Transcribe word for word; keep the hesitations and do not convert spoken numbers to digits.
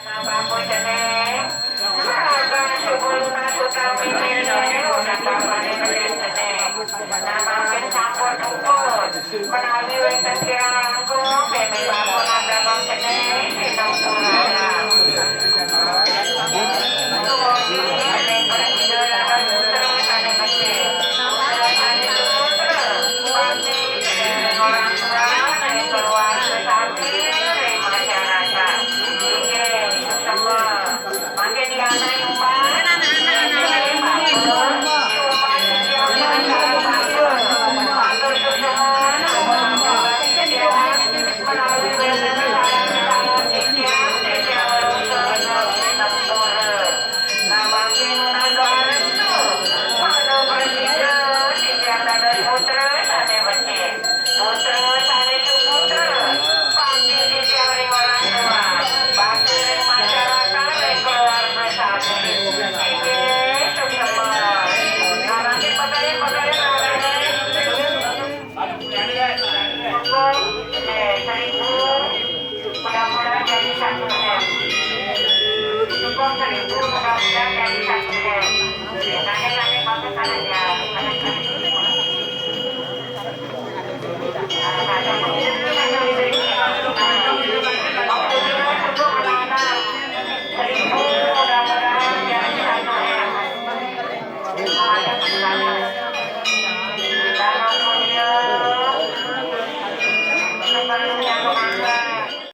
Bapa cening, seragam subul maksud kami ini, udah bapa ini cening. Nah, mangkin sampun puput. Menawi wénten kirang langkung, Déwi Bapa Nandamang cening, sineng purana. Dumugi cening prasida dados putra sané becik. Putra sané suputra, bakti cening ring orang tua, ring keluarga sami, ring masyarakat. Inggih, suksema. Mangkin Diana nyumbang. Nyumbang titiang sareng batur. Matur suksema, menawi wénten sareng sampun titiang, titiang lungsur nami tempura. Nah, mangkin nunas doa restu. Mangda prasida titiang dados putra sané becik. Putra sané suputra, bakti titiang ring orang tua, bakti ring masyarakat, ring keluarga sami. Inggih, suksema. Ngarangin pegayun-pegayun raréné. Cukup, eh, seribu, mudah-mudahan jadi satu M. Cukup seribu, mudah-mudahan jadi satu M.